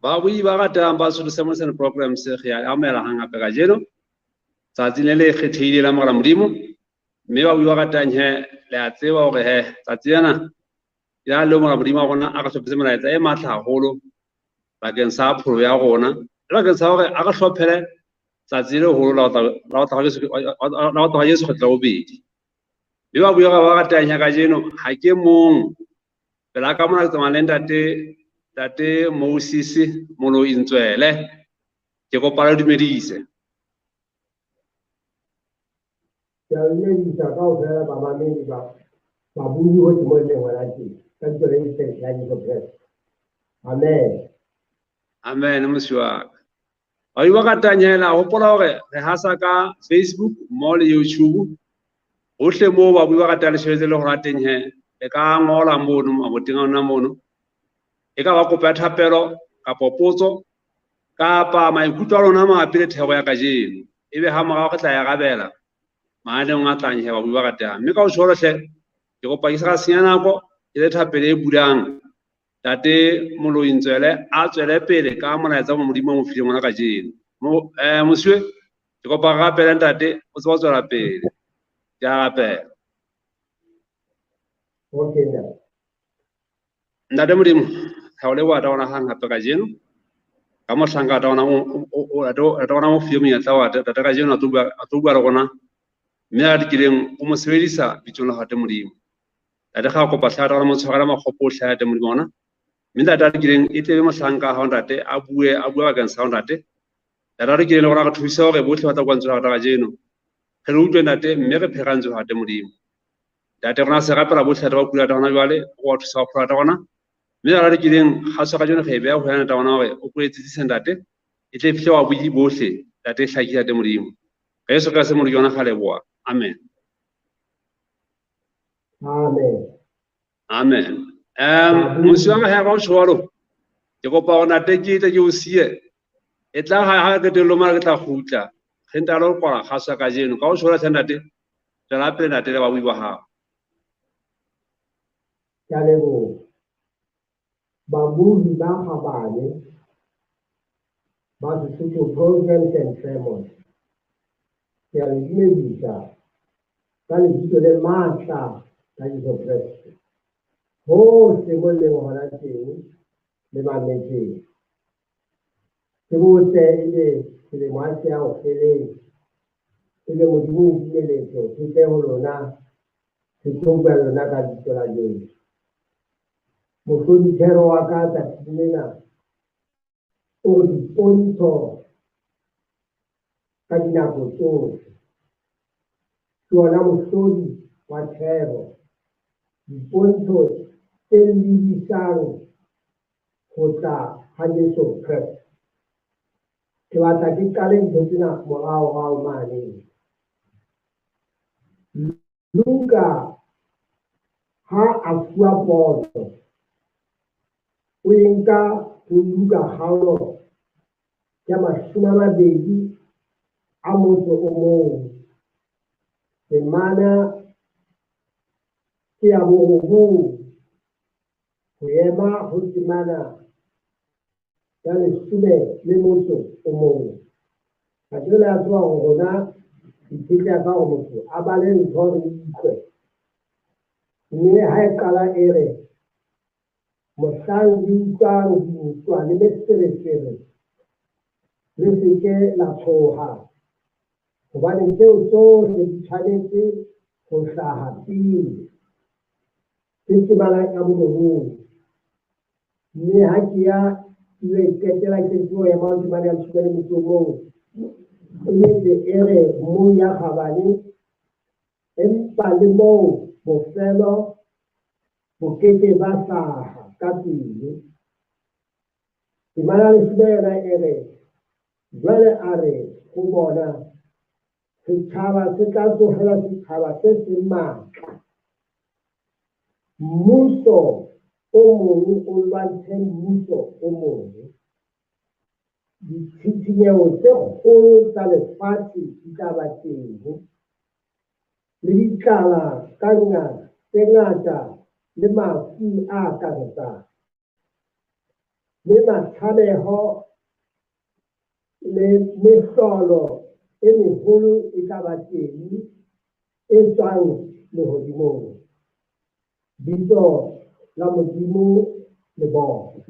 Babui ba ratang ba Sotho Sermons and Programs, re a amohela hang hape kajeno tsatsing le le kgethehileng la Morena Modimo. Mme babui ba ratang he, le a tseba hore he tsatsi lena ke la leo Morena Modimo wa rona a re hlophetse melaetsa e matla haholo bakeng sa pholo ya rona, le bakeng sa hore a re hlophele tsatsi le leholo la ho tla ha Jesu kgetlo la bobedi. Mme babui ba ratang he kajeno ha ke mong. Pela ka mona ke tsamaya le ntate Moses Moloi Ntswele. Ke kopa le dumedise. Ke a dumedisa kaofela bamamedi ba babui hohle mo leng hona teng. Ka lebitso le letle la Jesu Kreste. Amen. Amen, mosi wa ka. Ba ba ratang hela, hopola hore re hasa ka Facebook mmoho le YouTube. Hohle moo babui ba ratang le shebetse le hora teng he, le ka ngola mono maboteng a ona mono. E ka ba kopo ya thapelo kapa potso kapa maikutlo a lona mabapi le thero ya kajeno. Ebe ha morao re tla e arabela mananeong a tlang he babui ba ratang. Mme ka ho tjho hle, ke kopa ke se ka senya nako, ke le thapelo e bulang Ntate Moloi Ntswele a tswele pele ka molaetsa mo Modimo a mo fileng ona kajeno. Mosiwe, ke kopa re rapele ntate, o tseba tswela pele. Ke a rapela. Okay, ntate. Ntate Modimo, re o leboha ona hang hape kajeno. Ka mohlanka ta ona o ona mo file monyetla wa ntate kajeno a tlo bua le rona. Mme a dikileng o mo sebedisa bitsong la Ntate Modimo. Ntate ga kopa tlha ta mo tshwarela makgopo otlhe a Modimo ona. Mme ntate a dikileng e tlebe mohlanka ha ntate a bue a bua bakeng sa ntate. Ntate a dikileng le rona re thuse hore bohle ba tla kwa ntswe la kajeno. Re le utlwe ntate mme re phele ka ntswe la Ntate Modimo. Ntate rona se rapela bohle ba kula ta hona jwale, o wa thusa ho phola ta rona. Mme ntate a dikileng ga tswa kajeno re e beha ho yena ntate rona hore o kwetsitsise ntate. E tle fihle wa bui bohle ntate e hlakile Ntate Modimo. Ka Jesu Kreste Modimo yona ga leboha. Amen. Amen. Amen. Mosi wa ka ha ba tshwaro. Ke kopa hore ntate ke tle ke o siye. E tla ha ha qetellong mara ke tla kgutla. Re ntalo kwala kgaso kajeno. Ka o tshwara hle ntate. Tswela pele ntate le babui ba hao. Ke a leboha. Babui ba kgabane ba Sesotho Programs and Sermons. Ke a le dumedisa ka lebitso le matla la Jesu Kreste. Hohle mo leng hona teng le mametseng. Ke botse ebe selemo ha se ya ho feleng, ebe Modimo o dumeletse ke tle ho lona, ke tlo bua le lona ka lebitso la Jesu. Mohlodi thero wa ka tsatsing lena o re dipontsho ka dinako tsohle. Ke ona mohlodi wa thero. Dipontsho tse lebisang ho tla ha Jesu Kreste. Ke batla ke qale ntho tsena moraorao mane. Luka ha a fuwa pono, o e nka ho Luka kgaolo ya 21, temana ke ya 9 ho ema ho temana ya 11. Kajeno le a tseba hore rona re itshetleha ka hore motho a bale ntho re utlwe. Mme ha e qala e re, mohlang le utlwang dintwa le meferefere, le se ke la tshoha, hobane tseo tsohle di tshwanetse ho hlaha pele. Ke temana ya 9. Mme ha ke ya ile e qetela ke tlo ema ho temana ya 11, e etse e re mong ya kgabane, empa le moo bofelo bo ke ke ba hlaha ka pele. Temana ya 10 yona e re, jwale a re ho bona, setjhaba se tla tsohela setjhaba se seng matla. Mmuso o mong o lwantshe mmuso o mong. Ditshisinyeho tse kgolo tsa lefatshe di tla ba teng, le ditlala ka tse ngata le mafu a akaretsang. Le matshabeho le mehlolo e meholo e tla ba teng e tswang lehodimong. Bitso la Modimo le bokwe.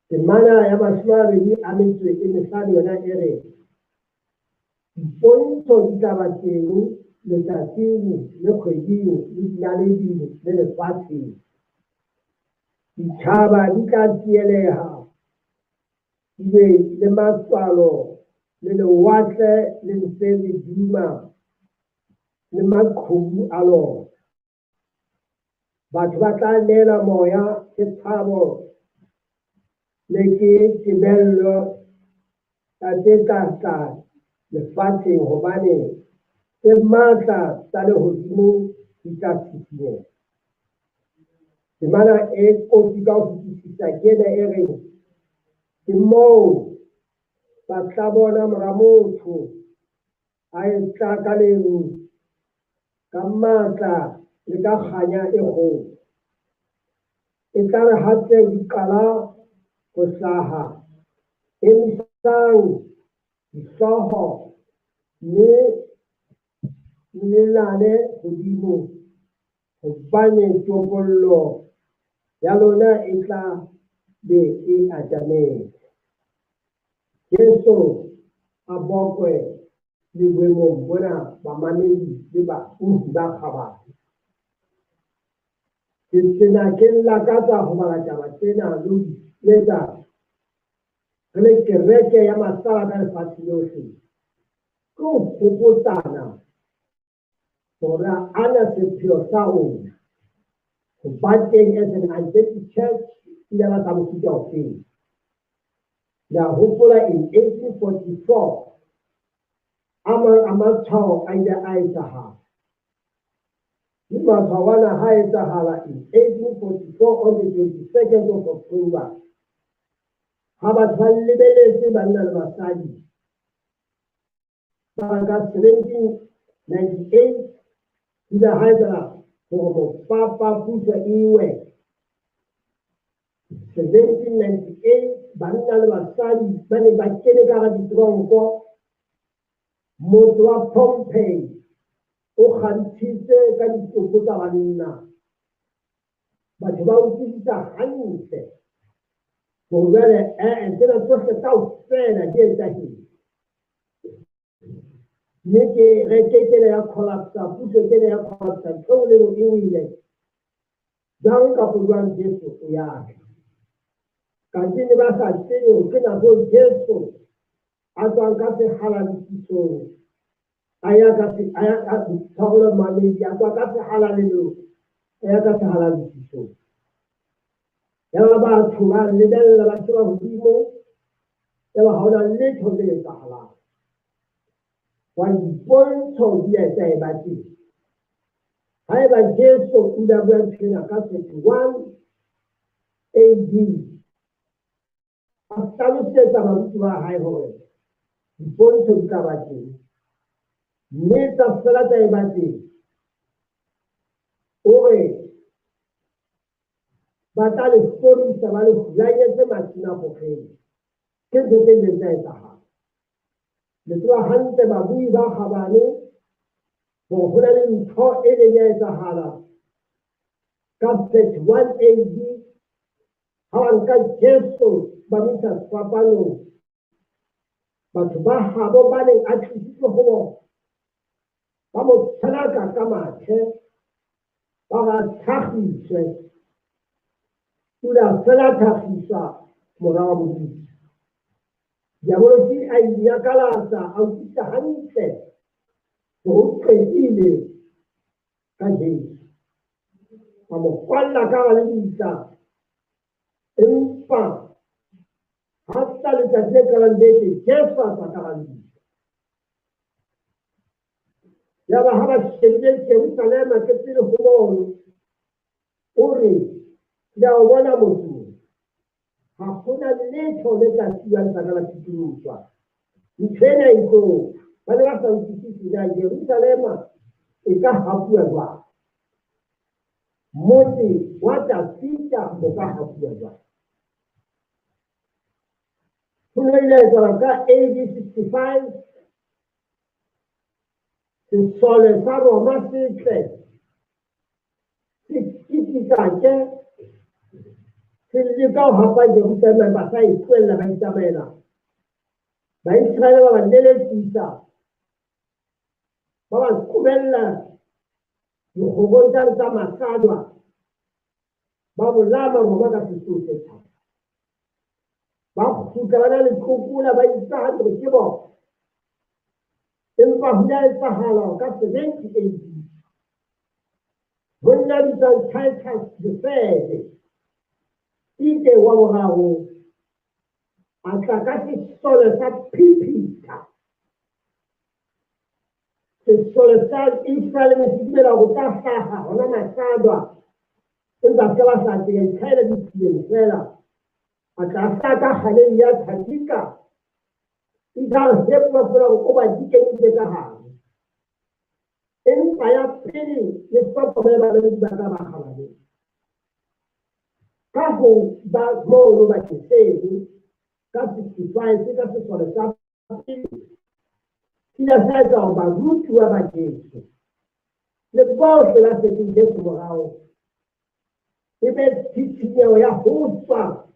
Temana ya 25 yona e re, dipontsho di tla ba teng letsatsing le kgweding le dinaleding le lefatsheng. Ditjhaba di tla tsieleha, di be le matswalo, le lewatle le ntse le duma le maqhubu a lona. Batho ba tla neela moya ke tshabo le ke tebello tsa tse tla tla lefatsheng, hobane tse matla tsa lehodimo di tla sisinyeha. Temana e kotsi ka ho fetisisa ke ena e reng, ke moo ba tla bona Mora motho a etla ka leru, ka matla le ka kganya e kgolo. E tla re ha tseo di qala ho hlaha, emisang dihlooho mme le lale hodimo, hobane topollo ya lona e tla be e atametse. Jesu a bokwe le boemong bona bamamedi le bauhi ba kgabane. Ke tsena ke lakatsa ho bala taba tsena le ho di etsa re le kereke ya masala ka lefatshe lohle. Ke ho hopotsana hore ana sepheo sa rona ho ba teng as an Adventist Church ile ba sa mofuta ofeng. Le a hopola in 1844 a mang a matshwao a ile a etsahala. Mme matshwao ana ha etsahala in 1844 on the 22nd of October, ha batho ba lebeletse banna le basadi ba ka 1798 ile ha etsahala hore mopapa puso e we. 1798 banna le basadi ba ne ba kene ka hara ditronko. Motse wa Pompeii o kgantshitse ka ditopo tsa banna. Batho ba utlwisisa hantle hore jwale tsena tsohle kaofela di etsahetse. Mme ke reke kena ya collapse, puso kena ya collapse, ntho e nngwe le e wile. Jwang kapa jwang Jesu o ya tla. Kante ne ba sa tsebe hore ke nako Jesu a tswang ka sehalalesisong, a ya ka se, a ya ka tshwarelo mamedi, a tswa ka sehalalelong, a ya ka sehalalesisong. Yaba batho ba lebella, ba sheba hodimo, yaba ha hona letho le etsahalang. Hobane dipontsho di a etsa e ba teng. Haeba Jesu o ile a bua ntho ena ka 31 AD, a hlalosetsa baruti ba hae hore dipontsho di tla ba teng, mme tsa fela tsa eba teng. O re ba tla le hlorisa, ba le hulanyetse masinagogeng. Ke ntho tse ileng tsa etsahala. Le tseba hantle babui ba kgabane hore ho na le ntho e leng ya etsahala ka 31 AD ha ba nka Jesu ba mo isa sefapanong. Batho ba habo ba neng a tlisitswe ho bona ba mo tshelaka ka mathe, ba ba thakgiswe. O ile a fela thakgiswa mora wa Modimo. Diabolosi a inyakalasa, a utlwisisa hantle hore o qetile ka Jesu. A mo kwalla ka hara lebitla, empa ha tla letsatsi le qalang beke, Jesu a tswa ka hara lebitla. Yaba ha ba shebile Jerusalema ke pele ho mono, o re, le a o bona motse, ha hona letho le tla siuwang sa ka la phutholoswa. Ntho ena e tlo, ba ne ba sa utlwisise na Jerusalema e ka hapuwa jwang. Motse wa Dafida o ka hapuwa jwang? Ho ne ile etsahala ka AD 65, sesole sa Roma se tle se kitikake se leka ho hapa Jerusalema, ba sa e tlohella ba itsamaela. Baiseraele ba ba lelekisa, ba ba qobella dikgorong tsa Masadwa, ba bolaya Maroma ka sehloho se thata. Ba kgutla ba na le tlokola, ba itsa hantle hore ke bona. Empa ho ile ha etsahala ka 70 AD, monna a bitswang Titus the Third, Tite wa boraro, a tla ka sesole sa phiphitlha. Sesole sa Israele ne se dumela hore tla hlaha hona Masadwa, empa se ka ba sa teng, a itshwaela ditshileng feela. A tla hlaha ka kgaleng ya Thatika, itse a re hepa feela hore o ba dikentse ka hare. Empa ya pele le hlokomele bamamedi ba ka ba kgabane, ka ho ba mono bakeng seno ka 65 ka sesole sa pele, se ile sa etsa hore barutuwa ba Jesu le bohle ba setseng Jesu morao e be tshitshinyeho ya ho tswa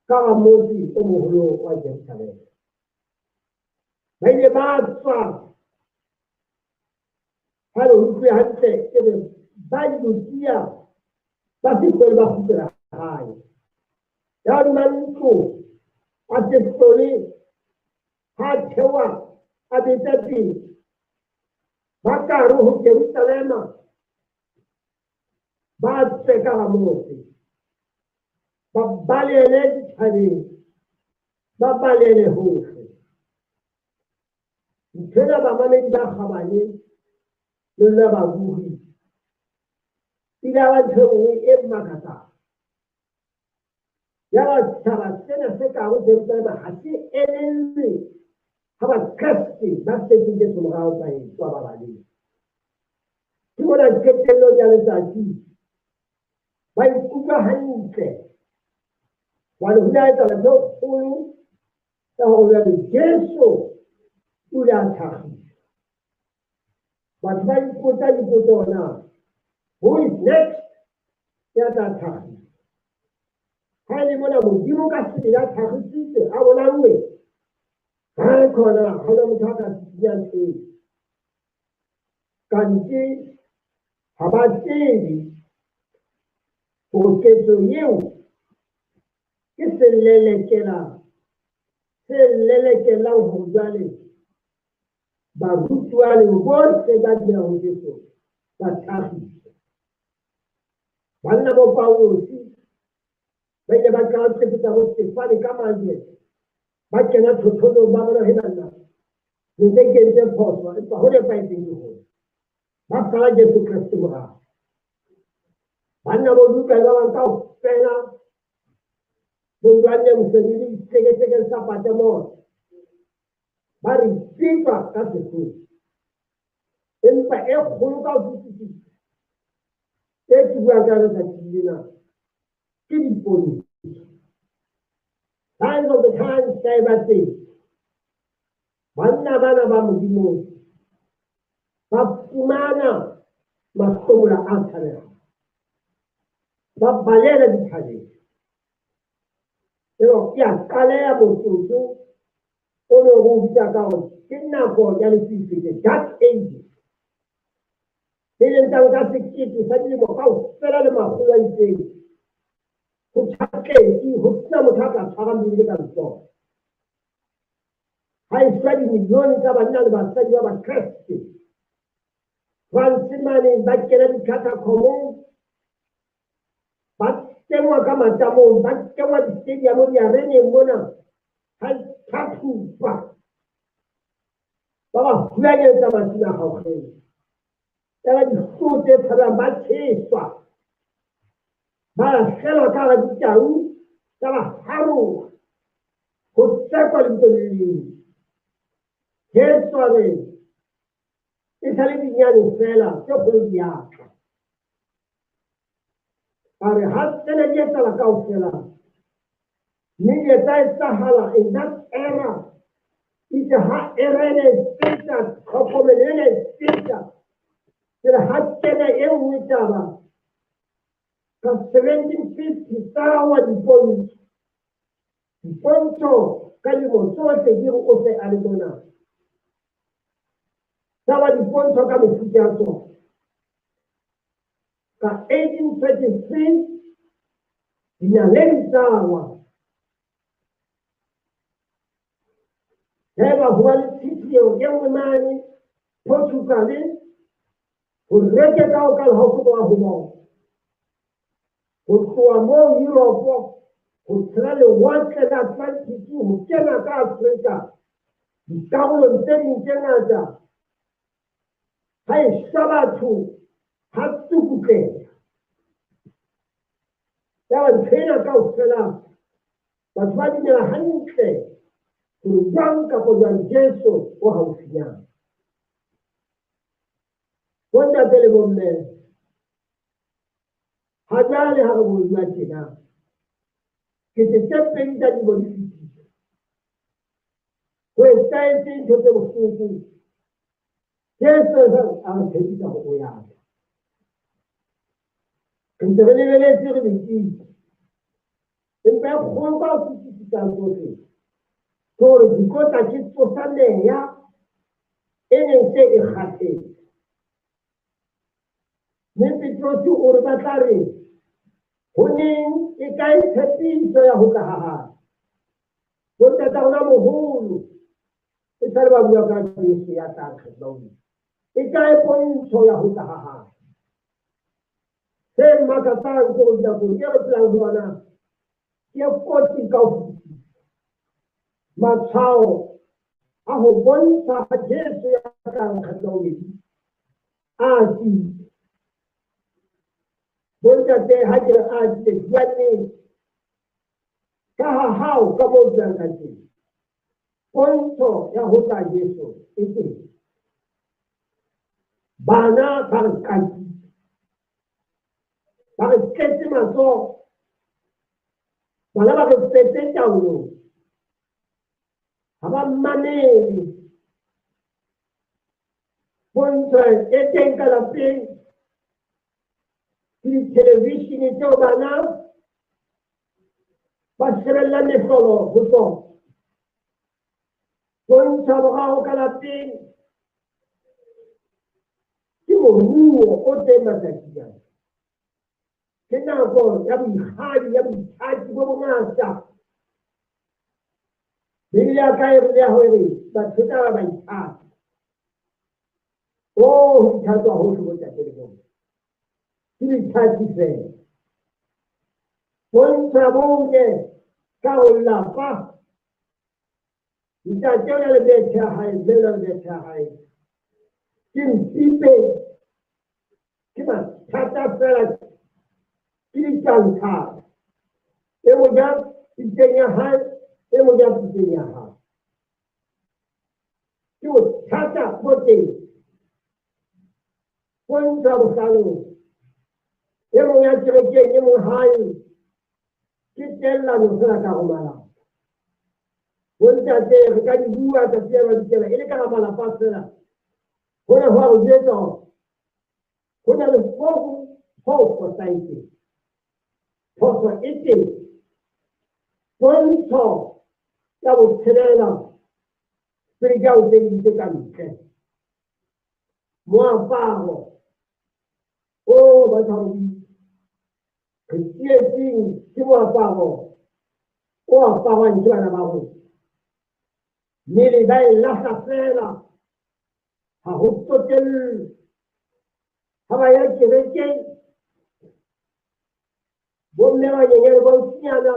ka hara motse o moholo wa Jerusalema. Ba ile ba tswa ha le utlwe hantle, ke re ba Judea ba se hlole ba kgutlela hae. Ya hodima ntlo a se hlole ha theoha a betsa pele, ba ka hare ho Jerusalema ba tswe ka hara motse, ba balele dithabeng, ba balele hohle. Nthwena bamamedi ba kgabane le lona babuhi, ile ya ba ntho e nngwe e makatsang. Ya ba setjhaba sena se ka hare Jerusalema ha se elellwe ha Bakreste ba setseng Jesu morao ba etswa ba baleha. Ke mona qetellong ya letsatsi ba ikutlwa hantle, hobane ho ile ha etsahala ntho e kgolo ya hore jwale Jesu o ile a thakgiswa. Batho ba ipotsa dipotso na, who is next ya tla thakgiswa? Ha e le mona Modimo ka sebele a thakgisitswe, a bolauwe, ha e khona ha hona motho a ka sisinyang ntho eo. Kante ha ba tsebe hore ketso eo ke selelekela se lelekelang hore jwale barutuwa le bohle ba dumelang ho Jesu ba thakgiswe. Banna bo Paulosi ba ile ba qala ho tlepetsa bo Stefane ka majwe, ba kena thotholong, ba bona he banna ne ntse ke entse phoso, empa ho nepahetseng ke hona. Ba sala Jesu Kreste morao. Banna bo Luka le ba bang kaofela, bo Johanne Mosenoli sehlekehlekeng sa Patmos, ba re tsipa ka sehloho. Empa e kgolo ka ho fetisisa e ke buang ka letsatsi lena ke dipontsho. Signs of the times ka e ba teng. Banna bana ba Modimo ba fumana mahlomola a tshabehang, ba balela dithabeng. Eo ke a qaleha motsotso o ne o bitsa ka hore ke nako ya lefifi, the dark ages, e leng tsa nka sekete sa dilemo kaofela le makgolo a itseng ho tjhatletse, ho sena motho a ka tshwarang Bibele ka letsoho. Ha e shwa dimilione tsa banna le basadi ba Bakreste France mane ba kena dikhathakhomong, ba kenngwa ka matamong, ba kenngwa di-stadium, diareneng mona, ha thathupa ba ba hulanyetsa masina Gauteng. Ya ba dihlooho tse tshabang ba tjheswa, ba lahlelwa ka hara ditau tsa ba haroha, ho tsekwa lebitso le leng. Jesu a re e sa le dinyane feela tse kgolo di a tla. A re ha tsena di etsahala kaofela, mme di etsa etsahala in that era. Itse ha era ena e feta, tlhokomelo ena e feta, pele ha kena e nngwe taba ka 1750 tsa wa dipontsho. Dipontsho ka dilemo tsohle di re o se a le mona. Tsa wa dipontsho ka mefuta ya tsona. Ka 1833 dinaledi tsa wa. Haeba ho ba le tshisinyeho e nngwe mane Portugal, ho reketla ho ka le ha ho tloha ho bona. Ho tloha moo Europe, ho tshela lewatle la Atlantic, ho kena ka Afrika, dikarolong tse ding tse ngata, ha e shwa batho, ha tsukutleha. Yaba ntho ena kaofela, batho ba dumela hantle hore jwang kapa jwang Jesu o haufinyana. Bontate le bomme, ha jwale ha re bua tjena, kete tse pedi tsa dilemo di fetile. Ho etsahetse ntho tse bohloko. Jesu a re tshepisa hore o ya tla. Re ntse re lebeletse re letile. Empa e kgolo ka ho fetisisa tsohle ke hore dikotla ke tsosa meya e neng se e kgathetse. Mme Petrose o re ba tla re ho neng e kae tshepiso ya ho tla ha hae. Bontata rona moholo e sale ba bua ka Jesu ya tlang kgetlo la bobedi. E kae pontsho ya ho tla ha hae? Se makatsang ke hore nakong e re phelang ho yona ke kotsi ka ho fetisisa. Matshwao a ho bontsha ha Jesu ya tlang kgetlo la bobedi a atile. Bontate ha ke re a atile, bua nnete. Ka ha hao ka moo dulang ka teng, pontsho ya ho tla Jesu e teng. Bana ba re qakile, ba re tletse matsoho, bana ba re fetse taolong, ha ba mamele. Pontsho e teng ka lapeng ke dithelevishene tseo bana ba shebella mehlolo ho tsona. Pontsho ya boraro ka lapeng ke moruo o teng matsatsing ana. Ke nako ya boikgadi, ya boithati bo bongata. Bibele ya ka e re ya hore batho tla ba baithati. Oh, ho ithatwa hohle bontate le bomme. Ke boithati fela. Bontsha bone ka ho lapa. Ntate o na le bethe ya hae, mme o na le bethe ya hae. Ke mpipe, ke mathata fela, ke ditantshana. E mong ya pitseng ya hae, e mong ya pitseng ya hae. Ke bothata bo teng. Bontsha bohlalong. E mong ya kerekeng, e mong hae. Ke tellano fela ka ho malapa. Bontate re ka di bua tsatsi la madikela e le ka malapa fela. Hona ho a re jwetsa hore ho na le ho fosahetseng. Phoso e teng. Pontsho ya botshelela pele ke a o tseditse ka ntle. Moaparo o batho re tsietsing ke moaparo o aparwang ke bana ba rona. Mmele ba e lahla fela, ha ho tsotelle. Ha ba ya kerekeng, bomme ba nyenyane ba ausinyana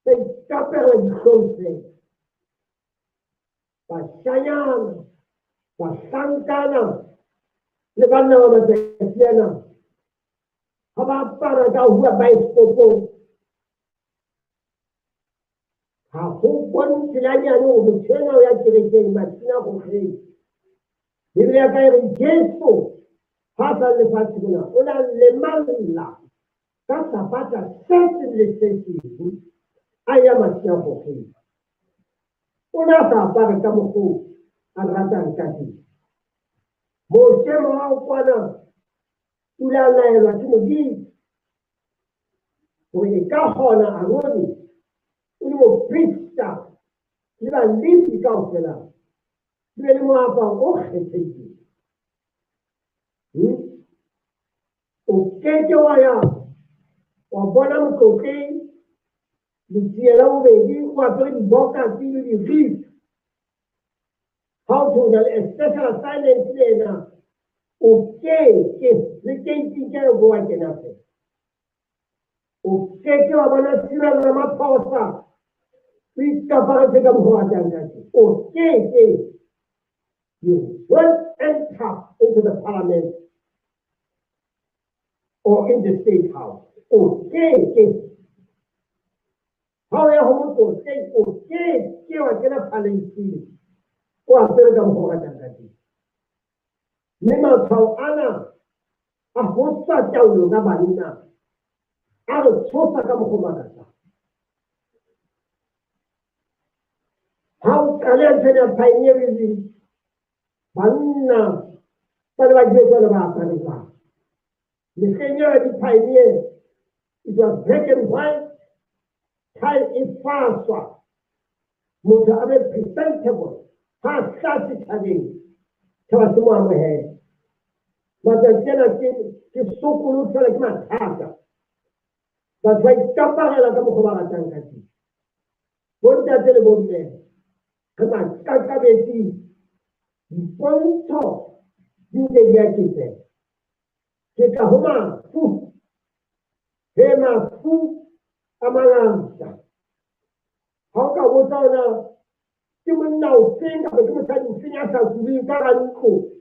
ba ikapela dihlong fela. Bashanyana, bahlankana le banna ba matsatsi ana ha ba apara ka ho bua baesekopong, ha ho bontshe le hanyane hore motho enwa o ya kerekeng matsatsi a kgokgetse. Bibele ya ka e re Jesu ha sa le lefatshe mona o na lemalla Ka Sabata se seng le se seng a ya masinagogeng. O ne a sa apare ka mokgwa a ratang ka teng. Moshe morao kwana o ile a laelwa ke Modimo hore e ka kgona Arone o le moprista le Balevi kaofela le be le moaparo o kgethehileng. O keke wa ya wa bona motlotleng letsie la bobedi o apere dibokatsi le dirifi. Ha o thwe o na le a special assignment le ena, o keke le keiting ke bo wa kena fela. O keke wa bona Cyril Ramaphosa o ikaparetse ka mokgwa o ratang ka teng. O keke. You won't enter into the parliament or in the state house. O keke. Ha o ya ho motlotleng, o keke wa kena palace o apere ka mokgwa o ratang ka teng. Mme matshwao ana a ho tswa taolong ka banna a re tshosa ka mokgwa o makatsang. Ha o qale ntho ya pioneerism, banna ba ne ba jwetswa le ba apare jwang. Mehleng eo ya di-pioneer, it was black and white, tie e faswa, motho a be presentable, ha a tla setjhabeng, tjhaba se mo amohele. Matsatsi ana ke sokolo fela ke mathata. Batho ba ikaparela ka mokgwa ba ratang ka teng. Bontate le bomme, re makakabetsi, dipontsho di ntse di eketseha. Ke tla ho mafu, he mafu a mangata. Ha o ka botsa ona ke monna ofeng kapa ke mosadi ofeng ya sa kuleng ka hara ntlo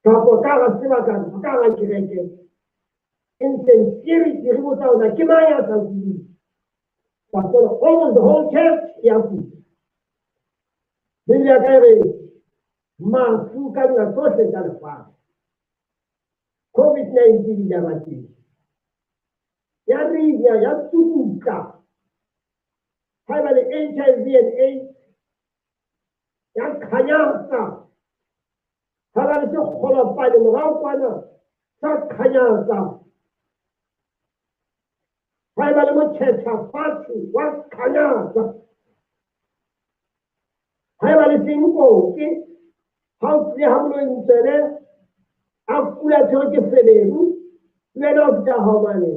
kapa ka hara sebaka kapa ka hara kereke, in sincerity re botsa ona ke mang ya sa kuleng? Pastor, almost the whole church ya kula. Biblia ya ka e re mafu ka nqa tsohle tsa lefatshe. COVID-19 ya ba teng, ya rinya, ya tsukutla. Haeba le HIV and AIDS ya khanyatsa. Ha ba le sekgolopane morao kwana sa khanyatsa. Haeba le motjhetjha fatshe wa khanyatsa. Haeba le senkoke, ha o tlile ha moloi ntswele a kula tshwere ke feberu, le wena o fihla hao mane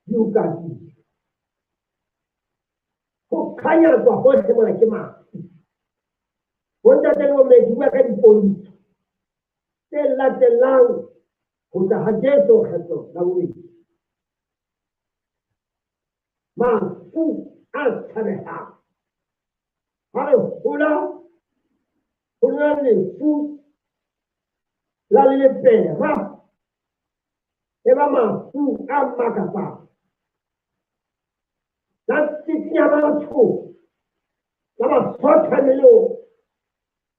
di o katile. Ho khanyatswa hohle mona ke mafu. Bontate le bomme, ke bua ka dipontsho tse latelang ho tla ha Jesu kgetlo la bobedi. Mafu a tshabehang. Ha re hola, ho na le lefu la lepera, e ba mafu a makatsang. La tsitsinya batho, la ba sotha melong,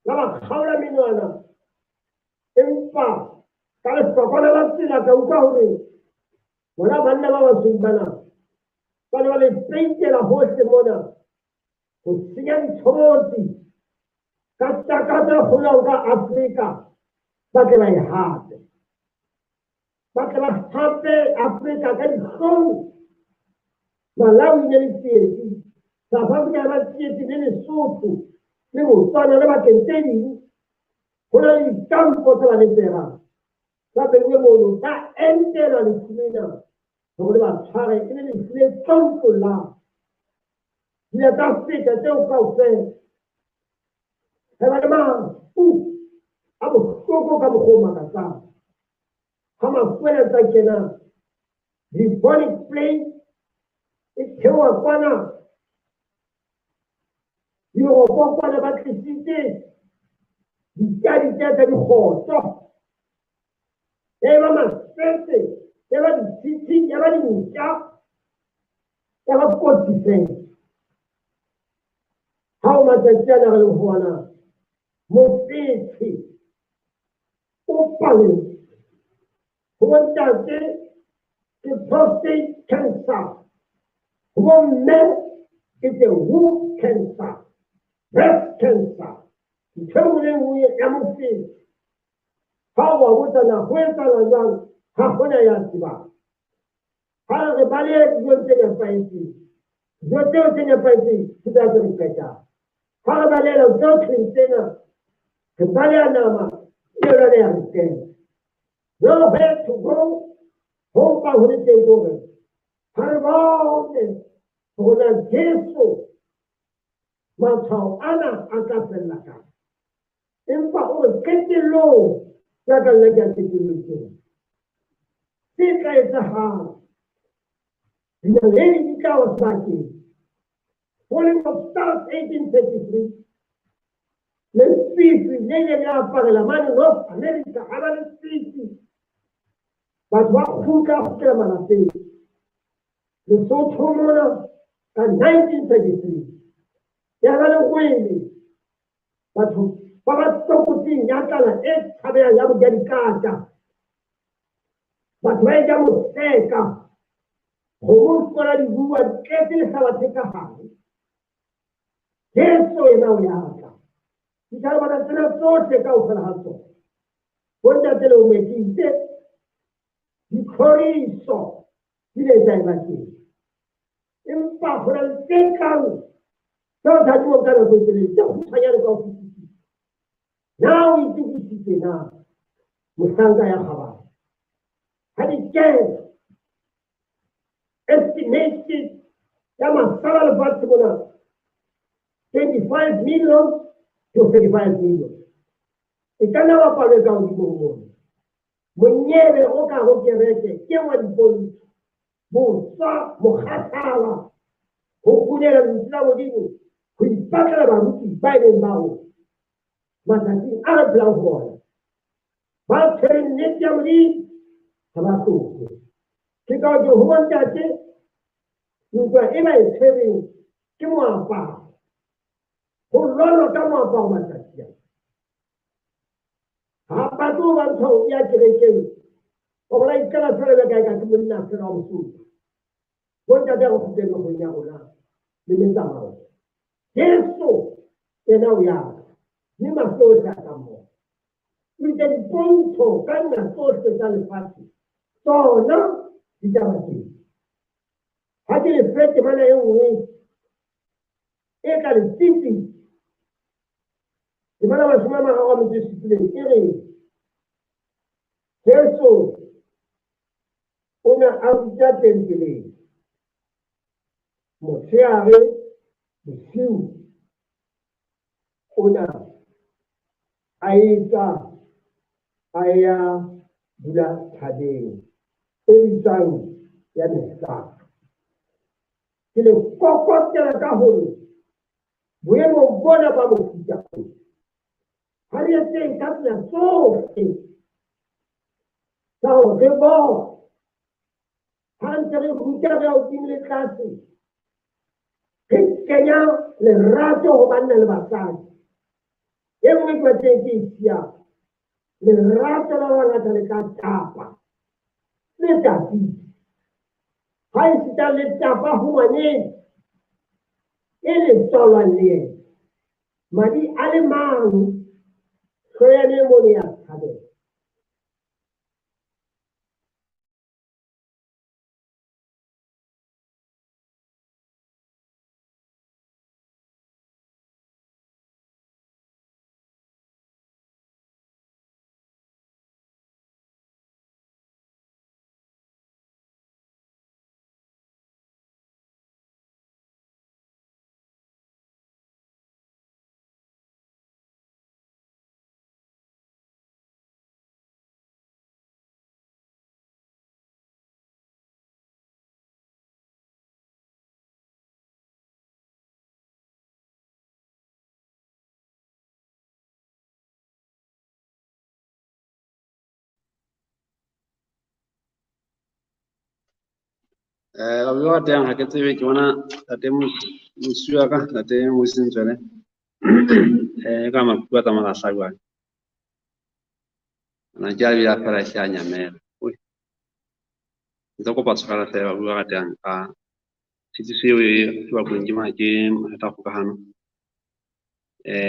la ba kgaola menwana. Empa ka lehlokwana la tsela ka utlwa hore bona banna ba basweu bana ba ne ba le peitela hohle mona ho senya ditshobotsi ka takatso e kgolo ka Afrika, ba tle ba e hape. Ba tle ba hape Afrika ka dihlong. Malawi ne le tsietsi, South Africa ba tsietsi le Lesotho le Botswana le bakeng tse ding. Ho na le dikampo tsa balepera ba beilwe mono, ba entelwa lefu lena hore le ba tshware, e le lefu le tlontlollang. Dilo tsa feta tseo kaofela. Re ba le mafu a bohloko ka mokgwa o makatsang. Ha mafu ana tsa kenang, bubonic plague e theoha kwana Europe kwana, ba tlisitse ditadi tsa dikgoto, ya eba masese, ya ba ditshitshi, ya ba dintja, ya ba kotsi fela. Ha o matsatsi ana re leng ho ona, mofetshe o paletswe ho bontate Ke prostate cancer. Ho bomme ke the womb cancer, breast cancer. Ntho e nngwe le e nngwe ya mofetshe. Ha o ba botsa na ho etsahala jwang, ha hona ya tsebang. Ha re re balehe dijong tse nepahetseng, dijo tseo tse nepahetseng ke tsona tse re qetang. Ha re balehela tsohle tsena, re baleha nama le yona ya re qeta. Nowhere to go, ho mpa ho le teng ke hore ha re bone hore na Jesu matshwao ana a tla fella kae. Empa o re qetellong, jaaka nna ke a qetellong tjena, se tla etsahala, dinaledi di tla wa sebakeng. Falling of Stars 1833, lefifi le ileng la aparela mane North America, ha ba lefifi, batho ba kgutla kgutlela malapeng. Lesotho mona ka 1933, ya ba lerwele, batho ba ba tlokotsing ya tlala e tshabehang ya boja dikata. Batho ba eja moseka, kgomo fola di bua, di tletse lehlabathe ka hare. Jesu yena o ya tla. Dithabana tsena tsohle kaofela ha tsona, bontate le bomme, ke itse ditlhoriso di ne tsa eba teng, empa ho na le tse tlang tseo thatuong ka nako e telele, tse kgutshwanyane ka ho fetisisa. Na o itokisitse na, mohlanka ya kgabane? Ha di kena estimated ya masala lefatshe mona 25 million to 35 million, e ka nna ba palo e ka hodimo ho mona. Monyebe o ka ho kereke ke wa dipontsho, boswa, mokgathala, ho kunela lentswe la Modimo, ho ipatlela baruti ba e leng ba rona matsatsing a re phelang ho ona. Ba tshwereng nnete ya Modimo ha ba hloke. Ke ka ke ho bontate, ntwa e ba e tshwereng ke moaparo. Ho lwanwa ka moaparo matsatsi ana. Ha batle ho ba ntho ya kerekeng, wa bona iqala fela jwalo ka eka ke monna fela wa Mosotho. Bontate ha re kgutleng mekgweng ya rona le metsamao. Jesu yena o ya tla, mme mahlo ohle a tla mmona. O itse dipontsho ka nna tsohle tsa lefatshe, tsona di tla ba teng. Ha ke le fe temana e nngwe e tla le tsitsisa. Temana 37 e re Jesu o ne a ruta tempeleng motshehare, bosiu o na a etswa a ya dula thabeng e bitswang ya Mehlwaare. Ke le kokotela ka hore boemong bona ba mofuta ona, ha re etseng ka tsela tsohle tsa hore re bone ha re ntse re ruta re ya hodimo le tlase, re kenya lerato ho banna le basadi. E nngwe ke batleng ke e siyang, lerato la bangata le tla tapa le tapile. Ha esita le tapa ho ngwaneng e le tswalwang le yena, madi a le mang, hloyane e mono ya tshabela. Ba bua teng ha ke tsebe, ke bona ntate mosuwe wa ka, ntate Mosintswele. Ka makuku a tsamaya lahla jwang. Ana ke a bile a fela hle a nyamela. Oi. Ntse kopa tshwarelo hle ba bua ratehang ka tshitiso eo e bakuweng ke ke mathata a kgokahano.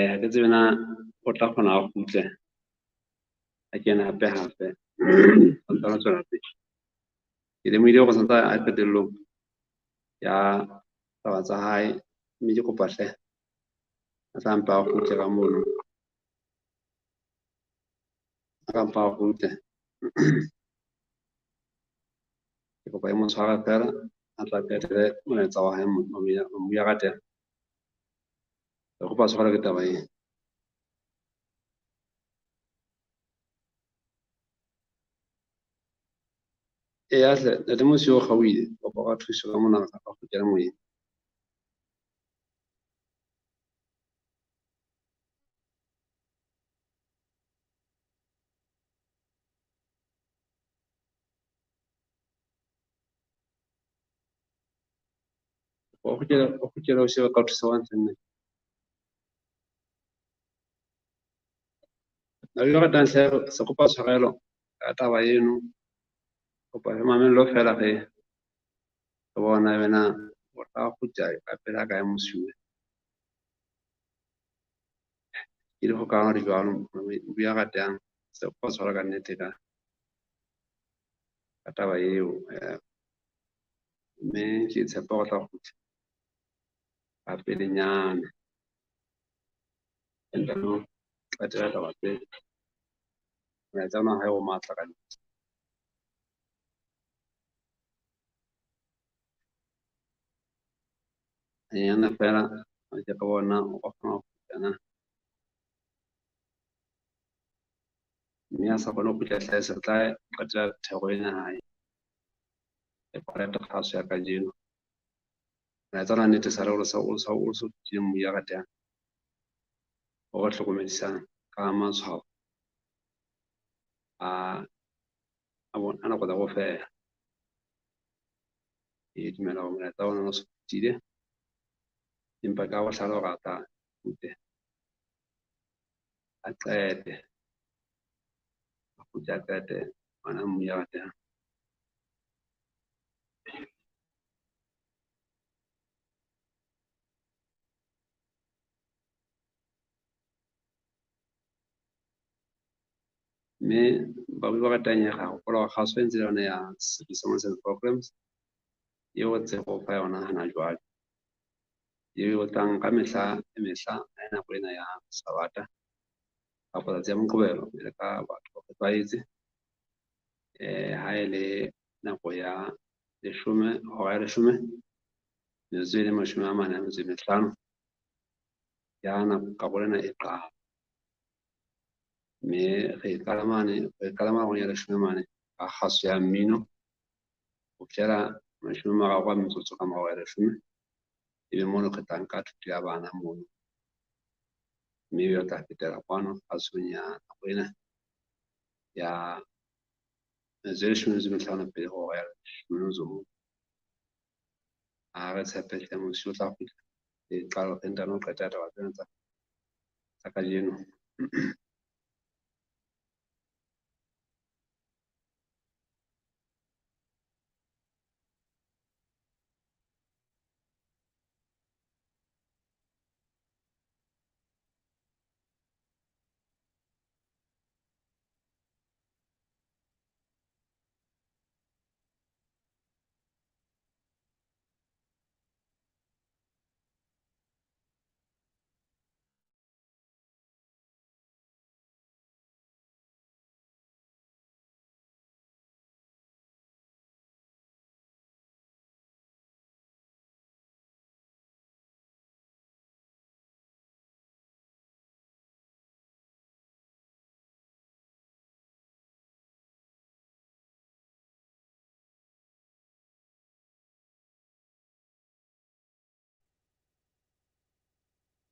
Ha ke tsebe na o tla kgona a kgutle a kene hape hape. Santsane a tswela pele. Ke lemohile hore santse a qetellong ya taba tsa hae, mme ke kopa hle a tla mpa a kgutle ka mono. A ka mpa a kgutle. Ke kopa e mo tshware feela a tla qetelle molaetsa wa hae Mamuya ratehang. Ke kopa tshwarelo ke taba ena. Eya hle, ntate Mosiuwa o kgaohile. Kopa o thuso ka mona a kgutlele moyeng. O kgutlele o shebe ka o thusa wa ntle nne. Nna ratang hle se kopa tshwarelo ka taba eno. Kopa re mamello feela re bona wena o tla kgutla ka pela kae Mosiuwa. Ke dikgokahano di jwalo, Mamuya ratehang. Se kopa tshwarelo ka nnete ka taba eo. Mme ke tshepa hore o tla kgutla ka pelenyana. Ntano qetela taba tse. Molaetsa ona wa hae o matla ka nnete. Hanyenyane feela ke ka bona o ka kgona ho kgutla na. Mme a sa kgone ho kgutla hle, se tla qetela thero ena hae. E kwalete kgaso ya kajeno. Molaetsa ona nnete sale o sa o so fetile Mamuya ratehang. O re hlokomedisang ka matshwao a nako tsa bofela. Ke dumela hore molaetsa ona o so fetile. Empa ka bohlale hore a tla kgutle. A qete. A kgutle a qete ngwana Mamuya ratehang. Mme ba bua ratang ya gago hopola hore kgaso e ntse le yona ya Sermons and Programs eo re tse go fa yona hana jwale. Eo tlang ka mehla le mehla ha nako ena ya Sabata kapa tsatsi ya Moqebelo le ka batho ba tlwaetse. Ha e le nako ya leshome, hora ya leshome, metsotso e le 45 ya nako karolo ena e qala. Mme re qala mane, re qala mane ya leshome mane ka kgaso ya mmino ho fihlela 30 a metsotso ka morao ya leshome. Ebe mono re tla nka thuto ya bana mono. Mme ebe re tla fetela kwano kgasong ya nako ena ya metsotso e 15 pele ho hora ya 11. Ha re tshepe hle Mosiuwa o tla kgutla. Re qala re ntano qeta taba tsena tsa kajeno.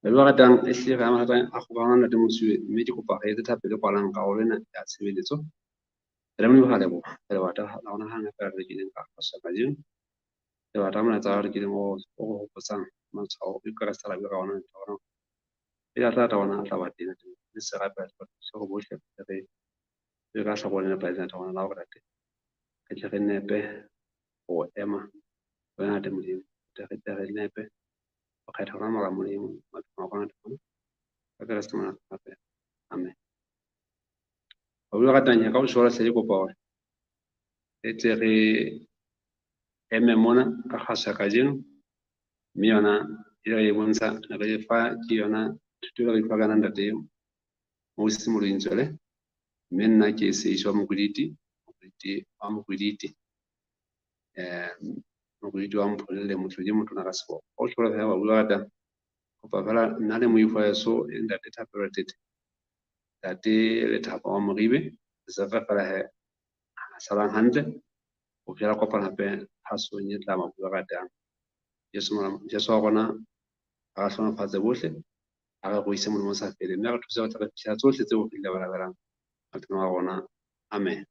Ba ratang e hlile re ratang a kgokahano ntate Mosiuwa, mme ke kopa re etse thapelo e kwalang karolo ena ya tshebeletso. Re Modimo ra leboha. Re leboha la rona hang feela re keneng ka kgaso ya kajeno. Re batla molaetsa wa re keneng o re hopotsang matshwao e Kreste a bua ka ona ona. Pele a tla tla ona a tla ba teng. Mme se rapela se go bohle re ka hloko le nepahetseng la rona la hore ntate re tle re nepe Go ema wena Ntate Modimo, re tle re nepe go kgetha rona mora Modimo maphelong a rona Ntate ka Kreste Morena gape. Amen. Ba bua ratang ka go hle ke kopa hore re tle re eme mona ka kgaso ya kajeno, mme yona e re e bontsha re e fa ke yona thuto e re e fa kana ntate Moses Morintswele, mme nna ke Seiso wa Mokwiditi, Mokwiditi wa Mokwiditi, Mokwiditi wa Mpholele, Motlodi motona ka seboko. O tlola fela ba bua ratang, kopa fela nna le moifo wa heso e ntate Thapelo Tete, ntate Lethapa wa Moribe, re se re fela he salang hantle ho fihlela kopana hape phasong e tla mabua ratang. Jesu Jesu wa rona a re hlohonolofatse bohle, a re ruise Modimo o sa feleng, mme a re thuse ho tla re fihlela tsohle tseo re di labalabelang maphelong a rona. Amen.